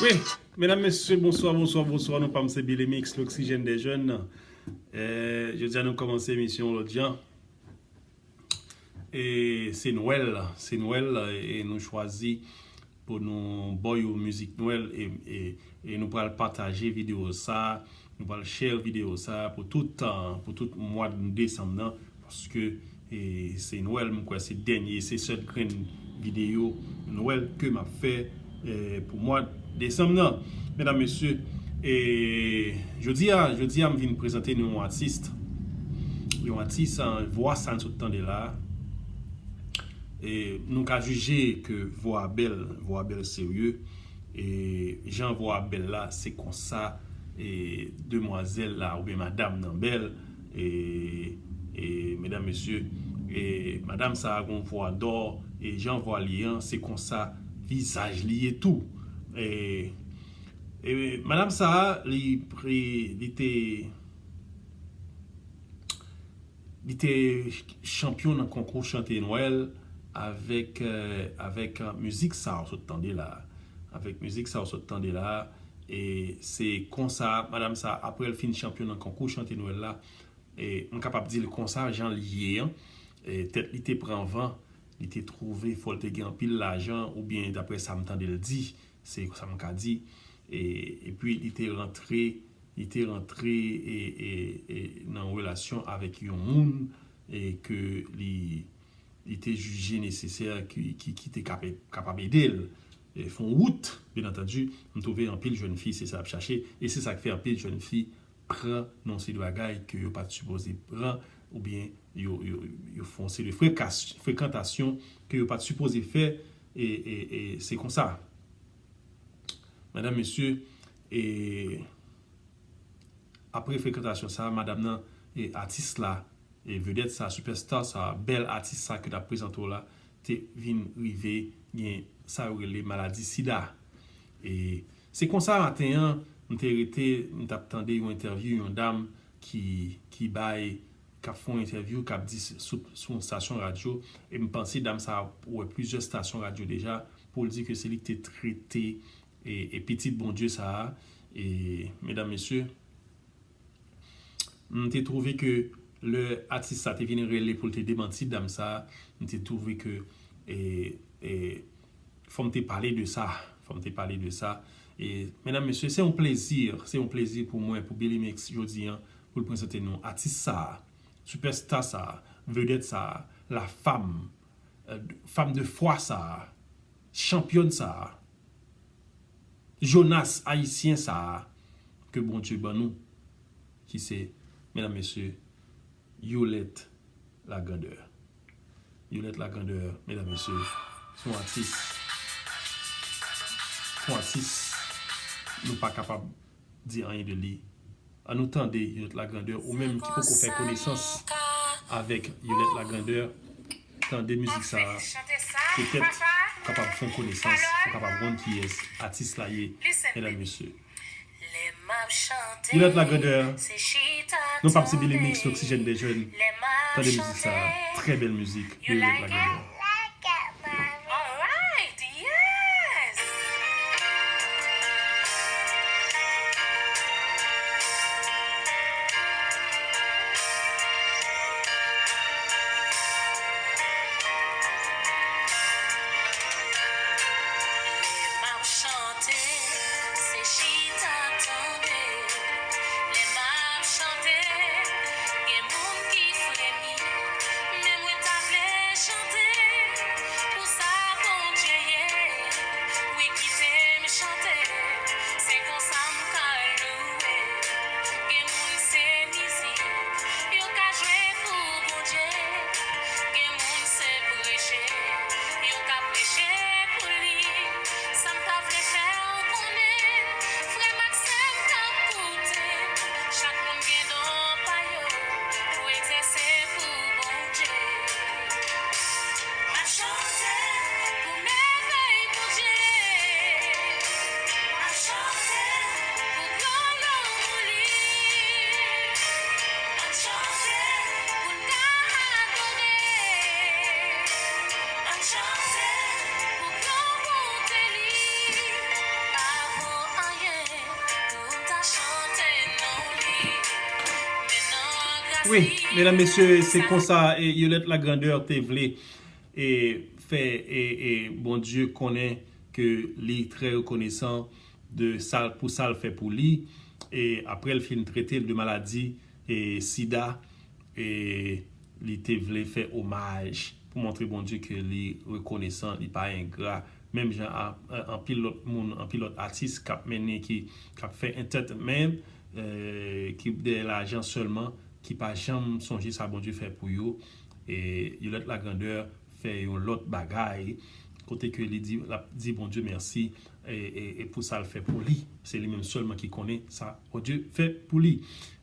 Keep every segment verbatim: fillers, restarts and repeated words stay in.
Wi, medam, mesye, bonswa, bonswa, bonswa. Non pa m se Billy Mix, l'oxygène des jeunes. Eh, jodi a nou kòmanse emisyon lòt jan. E se Nwèl, se Nwèl, e nou chwazi pou nou ba w mizik Nwèl, e, e, e nou pral pataje videyo sa, nou pral share videyo sa pou tout tan, pou tout mwa desanm nan, paske, e, se Nwèl, m kwè se dènye, se sèl grenn videyo Nwèl ke m ap fè, e, pou mwa desanm nan. Medam, mesye, e, jodi a, jodi a, m vin prezante nou yon atis, yon atis, e, vwa sa n sot tande la. E, nou ka jije ke vwa a bèl, vwa a bèl serye. E, jan vwa a bèl la, se konsa, e, demwazèl la, oubyen madanm nan bèl. E, e, medam, mesye, e, madanm sa a gon vwa dò, e jan vwa li an, se konsa vizaj li ye tou. E, e, madanm sa a, li, pre- li te, li te chanpyon nan konkou chante Nwèl avèk, e, avèk, e, mizik sa a w sot tande la. Avèk mizik sa a w sot tande la. E se konsa, madanm sa, apre l fin chanpyon nan konkou chante Nwèl la, e m kapab di l konsa, jan l ye an, e tèt li te pran van, li te twouve fò l te gen anpil lajan, oubyen daprè sa m tande l di, se sa m ka di. E, epi li te rantre, li te rantre, e, e, e, nan relasyon avèk yon moun, e ke li, li te jije nesesè ki, ki, ki te kapab, kapab ede l, e, fè yon wout, byen antandi. M twouve anpil jèn fi, se sa y ap chache, e se sa k fè anpil jèn fi pran nan yon seri de bagay ke yo pa t sipoze pran, oubyen yo, yo, yo fè yon seri de frekas- frekantasyon ke yo pa t sipoze fè, e, e, e se konsa. Medam, mesye, e apre frekantasyon sa, madanm nan, e atis la, e vedèt sa, sipèsta sa, bèl atis sa ke n ap prezante w la, te vin rive gen sa yo rele maladi sida. E se konsa maten an, m te rete, m t ap tande yon entèvyou yon dam ki, ki bay, k ap fè yon entèvyou, k ap di s- sou, sou yon stasyon radyo, e m panse dam sa a wè plizyè stasyon radyo deja, pou l di ke se li ki te trete, e, e pitit Bondye sa a, e, medam, mesye, m te twouve ke lè atis sa te vin rele pou l te demanti dam sa, m te twouve ke, e, e, fò m te pale de sa. Fò m te pale de sa. E, medam, mesye, se yon plezi, se yon plezi pou mwen, pou Billy Mix, jodi an, pou l prezante nou atis sa, sipèsta sa, vedèt sa, la femme, e, femme de foi sa, chanpyòn sa, Jonas ayisyen sa a ke Bondye ban nou, ki se, medam, mesye, Yolette Lagrandeur. Yolette Lagrandeur, medam, mesye, se yon atis, se yon atis, nou pa kapab di anyen de li. Ann nou tande Yolette Lagrandeur, ou menm ki poko fè konesans avèk Yolette Lagrandeur, tande mizik sa a, petèt ou kapab fè yon konesans, ou kapab konn kiyès atis la ye, medam, mesye. Yolette Lagrandeur, non pa m se Billy Mix, l'oxygène des jeunes. Tande mizik sa a, trè bèl mizik de Yolette Lagrandeur. Alright, yes. Lè m ap chante, se chita tande. Lè m ap chante, gen moun ki fremi. Men mwen ta vle chante. Wi, medam, mesye, se konsa e Yolette Lagrandeur te vle e fè e, e Bondye konnen ke li trè rekonesan de sa, pou sa l fè pou li. E apre l fin trete l de maladi e sida, e li te vle fè omaj pou montre Bondye ke li rekonesan, li pa engra. Menm jan a, a, anpil lòt moun, anpil lòt atis k ap mennen, ki, k ap fè entertainment, e, ki dèyè lajan sèlman, ki pa janm sonje sa Bondye fè pou yo. E Yolette Lagrandeur fè yon lòt bagay, kote ke li di, l ap di Bondye mèsi, e, e, e pou sa l fè pou li. Se li menm sèlman ki konnen sa Bondye fè pou li.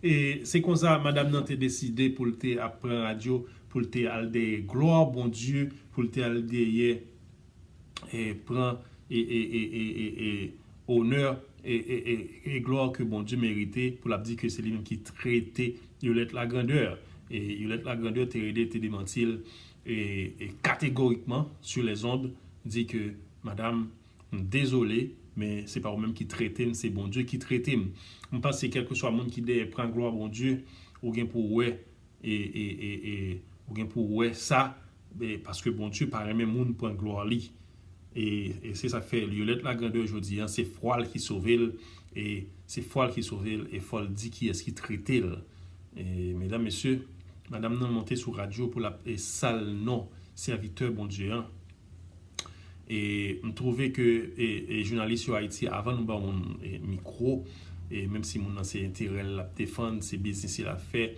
E se konsa, madam nan te deside pou l te ap pran radyo, pou l te al dèyè glwa Bondye, pou l te al dèyè e pran e, e, e, e, e, e onè e, e, e, e glwa ke Bondye merite, pou l ap di ke se li menm ki trete Yolette Lagrandeur. E Yolette Lagrandeur te rele, te demanti l e, e kategorikman sur les ondes, di ke, madam, m dezole, men se pa ou menm ki trete m, se Bondye ki trete m. M panse kèlkeswa moun ki dèyè pran glwa Bondye, ou gen pou wè e, e, e, e ou gen pou wè sa, e, paske Bondye pa renmen moun pran glwa li. E, e se sa k fè Yolette Lagrandeur jodi a, se fwa l ki sove l, e se fwa l ki sove l, e fò l di kiyès ki trete l. E, medam, mesye, madam nan monte sou radyo pou l ap e sal non sèvitè Bondye an. E m twouve ke e, e jounalis yo Ayiti, avan nou ba yon moun e, mikwo, e menm si moun nan se enterè l l ap defann, se biznis li l ap fè,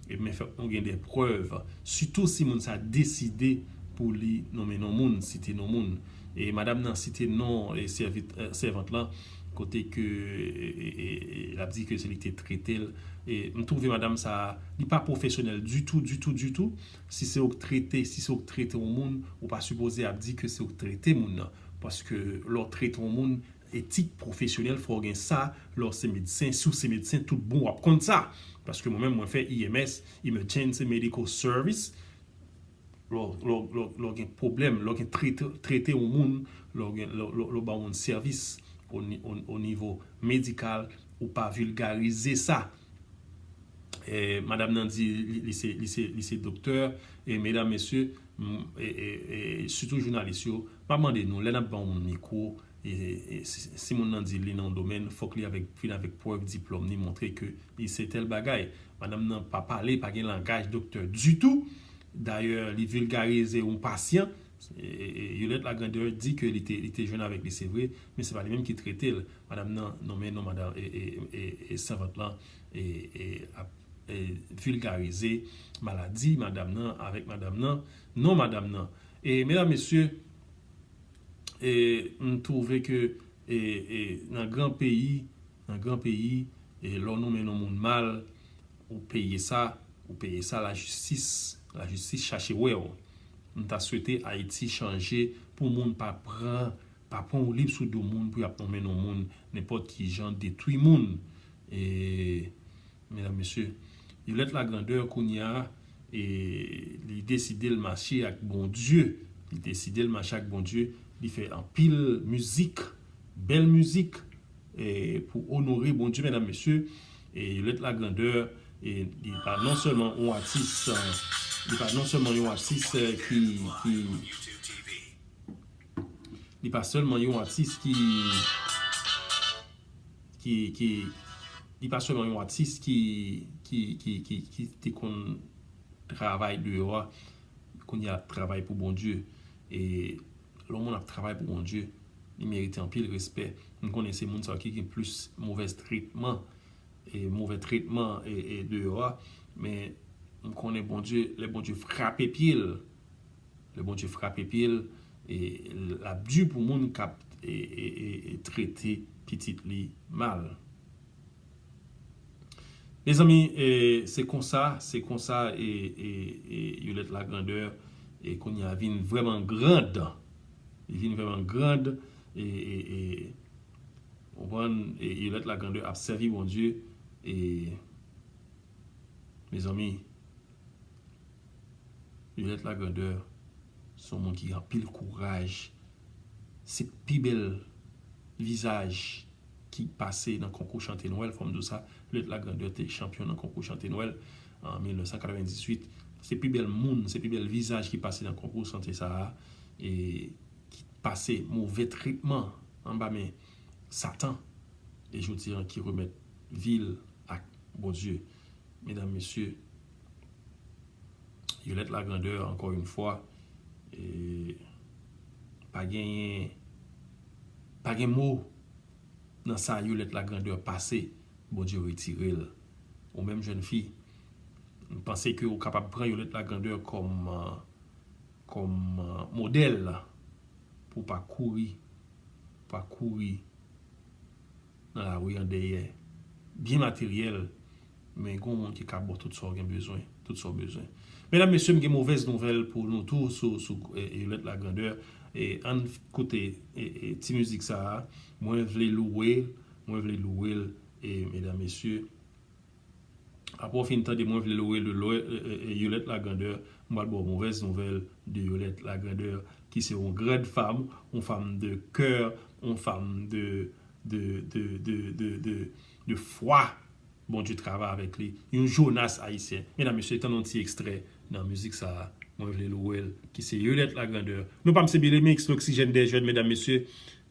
e men fòk nou gen de prèv. Sitou si moun sa deside pou li nonmen non moun, site non moun. E madam nan site non e sèvit, e, sèvant lan, kote ke e, e, e, e, l ap di ke se li ki te trete l. E m twouve madam sa, li pa pwofesyonèl ditou, ditou, ditou. Si se ou k trete, si se ou k trete yon moun, ou pa sipoze ap di ke se ou k trete moun nan. Paske lè w trete yon moun, etik pwofesyonèl, fò w gen sa. Lè w se medsen, si w se medsen, tout bon w ap konn sa. Paske mwen menm, mwen fè E M S, Emergency Medical Service. Lè w, lè w, lè w, lè w gen pwoblèm, lè w gen trete, trete yon moun, lè w gen, lè w, lè w, lè w ba yon moun sèvis o ni-, o, o nivo medikal, ou pa vilgarize sa. E, madam nan di li, li se, li se, li se doktè. E medam, mesye, m, e, e, e, sitou jounalis yo, m ap mande nou, lè n ap ba yon moun mikwo, e, e, si, si moun nan di li nan yon domèn, fòk li avèk, vin avèk prèv, diplòm li, montre ke li se tèl bagay. Madam nan pa pale, pa gen langaj doktè ditou. Dayè, li vilgarize yon pasyan. E, e, e, Yolette Lagrandeur di ke li te, li te jwenn avèk li, se vre, men se pa li menm ki trete l. Madam nan nonmen non madam e, e, e, e sèvant lan e, e, ap e, vilgarize maladi madam nan avèk madam nan, non madam nan. E medam, mesye, e m twouve ke e, e, nan gran peyi, nan gran peyi, e lè w nonmen non moun mal, ou peye sa, ou peye sa, lajistis, lajistis chache wè w. M ta swete Ayiti chanje pou moun pa pran, pa pran woulib sou do moun pou y ap nonmen non moun nenpòt ki jan, detwi moun. E, medam, mesye, Yolette Lagrandeur kounye a, e, li deside l mache ak Bondye. Li deside l mache ak Bondye. Li fè anpil mizik, bèl mizik, e, pou onore Bondye, medam, mesye. E Yolette Lagrandeur, e, li pa non sèlman yon atis, e, li pa non sèlman yon atis, e, ki, ki, li pa sèlman yon atis ki, ki, ki, li pa sèlman yon atis ki, ki, ki, ki, ki te konn travay deyò a, kounye a l ap travay pou Bondye. E lè yon moun ap travay pou Bondye, li merite anpil respè. M konnen se moun sa yo ki gen plis movèz tretman, e movè tretman e, e deyò a, men m konnen Bondye, lè Bondye frape pye l, lè Bondye frape pye l, e l ap di pou moun k ap e, e, e, e trete pitit li mal. Mezanmi, e, se konsa, se konsa, e, e, e, Yolette Lagrandeur, e, kounye a vin vrèman grand. Li vin vrèman grand, e, e, e, konprann, e, Yolette Lagrandeur ap sèvi Bondye, e, mezanmi, Yolette Lagrandeur, se yon moun ki gen anpil kouraj. Se pi bèl vizaj ki pase nan konkou chante Nwèl, fò m di w sa. Yolette Lagrandeur te chanpyon nan konkou chante Nwèl. an mil nèf san katrevendizuit. Se pi bèl moun, se pi bèl vizaj ki pase nan konkou sante sa a, e ki pase move tretman anba men Satan, e jodi an ki remèt vi l ak Bondye. Medam, mesye, Yolette Lagrandeur, encore une fois, e pa genyen, pa gen mo nan sa Yolette Lagrandeur pase, Bondye retire l. Ou menm jèn fi, m panse ke ou kapab pran Yolette Lagrandeur kòm, euh, kòm, euh, modèl pou pa kouri, pa kouri nan lari an dèyè byen materyèl, men gen yon moun ki ka ba w tout sa w gen bezwen, tout sa w bezwen. Medam, mesye, m gen movèz nouvèl pou nou tou sou, sou, eh, Yolette Lagrandeur. E ann koute, eh, eh, ti mizik sa a, Mwen vle louwe l, mwen vle louwe l, e medam, mesye, apre w fin tande Mwen vle louwe l de Lo-, eh, eh, eh, Yolette Lagrandeur, m pral ba w movèz nouvèl de Yolette Lagrandeur, ki se yon grande femme, yon femme de cœur, yon femme de, de, de, de, de, de, de foi. Bondye travay avèk li. Yon Jonas ayisyen. Medam, mesye, tann yon ti ekstrè nan mizik sa a, Mwen vle louwe l, ki se Yolette Lagrandeur. Non pa m se Billy Mix, l'oxygène des jeunes, medam, mesye.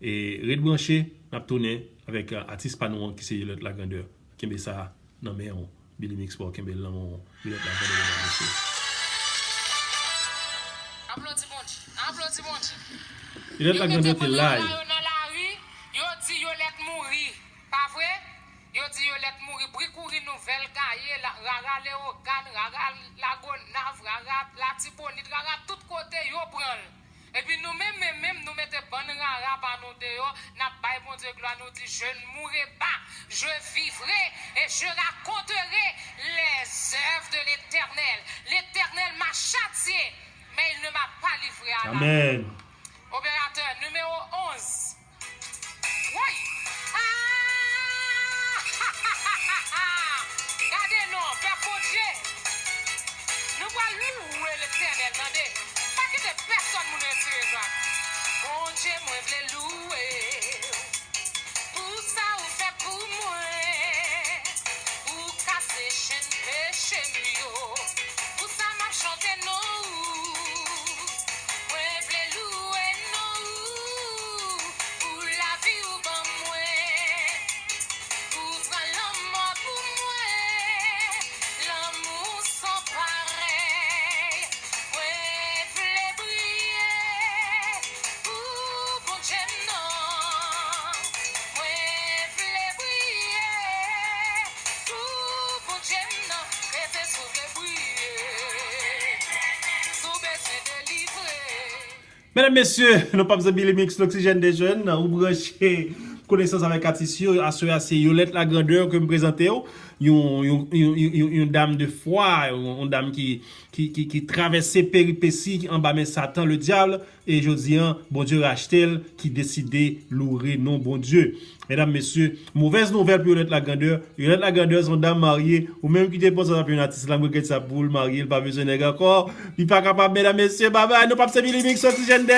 E ret branche, n ap tounen avèk, euh, atis pa nou an ki se Yolette Lagrandeur. Kenbe sa nan men w, Billy Mix, pou w kenbe l nan men w, Yolette Lagrandeur, medam, mesye. Aplodi Bondye, aplodi Bondye. Yolette Lagrandeur te live. Yo mete bann yo nan lari, yo di Yolette mouri. Pa vre? Yo di Yolette mouri, bri kouri nouvèl, gaye, la, rara Leyogàn, rara Lagonav, rara Latibonit, rara tout kote yo pran l. Epi nou menm, menm, menm, nou mete bann rara pa nou deyò, n ap bay Bondye glwa, nou di, Je ne mourrai pas, je vivrai et je raconterai les œuvres de l'Éternel. L'Éternel m'a châtié, mais il ne m'a pas livré à la mort. Amen. Opérateur numéro onze. Woy! Ah! Gade non, pèp Bondye! Nou pral louwe Letènèl, tande! Pa kite pèsonn moun retire jwa n. Bondye, mwen vle louwe w pou sa ou fè pou mwen. Ou kase chenn peche m yo. Pou sa m ap chante non ou. Mwen vle louwe non ou. Pou lavi ou ban mwen. Ou pran lanmò pou mwen. Lanmou san parèy. Mwen vle briye pou Bondye m nan. Mwen vle briye pou Bondye m nan. Rete si w vle briye. Si w bezwen delivre. Medam, mesye, nou p ap zanmi Remix, L'Oxygène des Jeunes, ou branche Konesans avèk atis yo. Aswè a, se Yolette Lagrandeur ke m prezante w. Yon, yon, yon, yon, yon, yon dam de fwa, yon, yon dam ki, ki, ki, ki travèse peripesi anba men Satan, le diable, e jodi an, Bondye rachte l, ki deside loure non Bondye. Medam, mesye, movèz nouvèl pou Yolette Lagrandeur. Yolette Lagrandeur se yon dam marye, ou menm ki te panse w t ap yon atis lang, regrèt sa pou l, marye, l pa bezwen nèg ankò. Li pa kapab, medam, mesye, babay, nou p ap zanmi Remix, L'Oxygène des